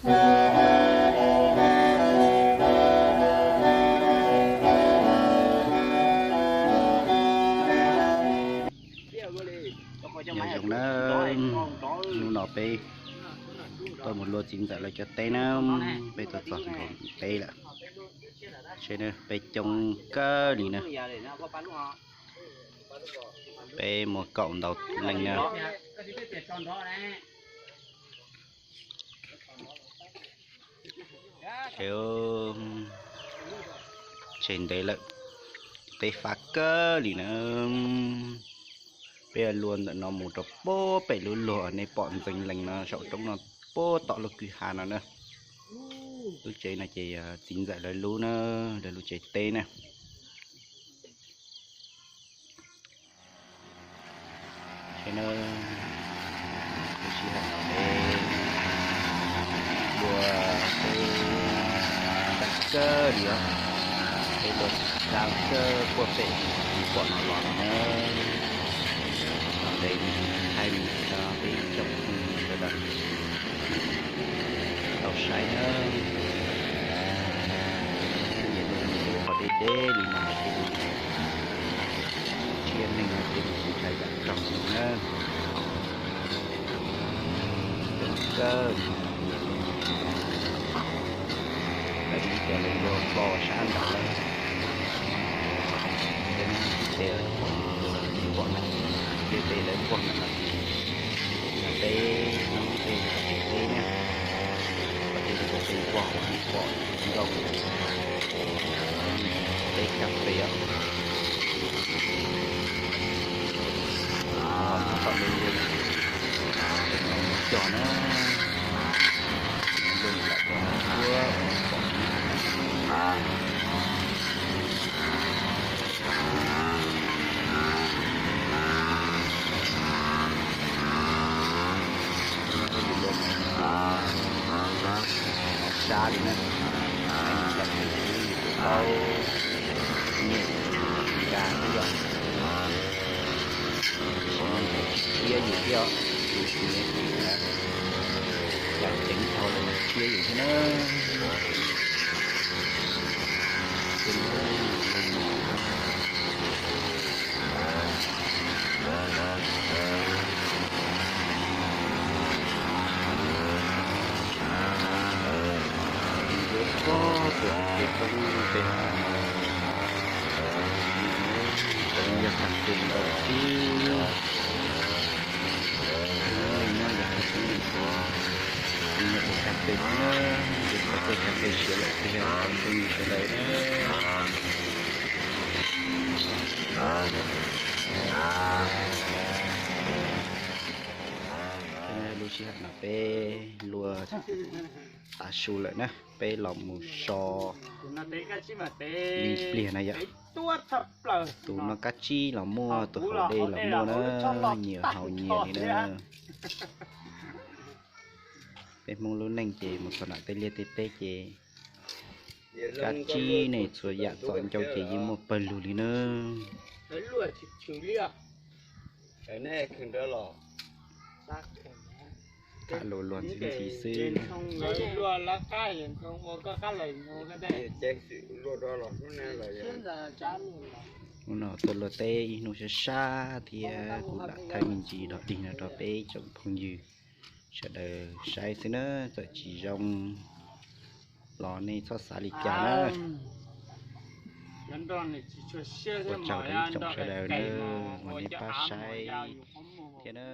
Nyob zoo na, hnub no peb tuaj mus luaj txiv ntxawm lawv cov teb na, peb tuaj txog nkaus teb lawm. Saib na, peb coob kawg li na, peb muaj kaum ntau leej na. Tseg ntev lawm, teb fab kawg li na. Peb luaj ntawm no mus rau puag pem lub luag nej pom ntxeev lees no saum roob no, puag tom lub kwj ha no na. Lub tsev no ces yog txiv ntxawm lawv lub na, lawv lub tsev teb na. Saib na, lub sij hawm no peb luaj teb fab kawg li os, peb luaj teb kawg puag pem pom no los no na. Ntev thaij no peb cov phooj ywg sawv daws tau saib na. Nyias tus nyias lub qhov deb deb li no ces tsiab neeg no ces ntshai yam raug li na. Coob kawg, nyias tus nyias lub, lawv ib co lawv luaj npog sab nraud lawm. Ces ib tes pom, ib tes lawv npog ntawm no ces yog peb hnub peb ib tes teb na, qhov deb li qhov peb npog pom nkauj, teb kas fes os. Tab tom luaj luaj, cov no luaj lam cov no puag pom. Sab li na, yus lam yus twb yus twb paub nyiam nkag xwb yom. Tsis muaj ntawd tsis thiab yus thiab os, yus tus me tim lam ceev dhau lawm thiab yus thiab na. Pob tuam peb poob peb hav no, cov no yog kas fes ntau xwb. Lub neej nyob yog kas fes, yog ua kas fes xwb na, ces qhov chaw kas fes siav lawm ces yog phooj ywg sawv daws na. Lub sij hawm no peb luaj tav su lawm na, peb los mus so li pliag na yom. Tus no kab tsib los muaj, tus haus dej los muaj na, nyias haus nyias li na. Peb Hmoob lub neej ces mus txog nram tej liaj tej teb ces kab tsib ne txhua yam txom ncauj ces yeej muaj pawg lug li na. Tham luag luag ntxhi ntxhi xwb. Hnub no tuaj luaj teb ib hnub sab sab thiab kuv lam thaij me ntsis dog dig no rau peb tsoom phooj ywg sawv daws saib xwb na, txawm tsis zoo los nej txhob xav li cas na. Ua tsaug rau ib tsoom sawv daws na uas nej pab saib thiab na.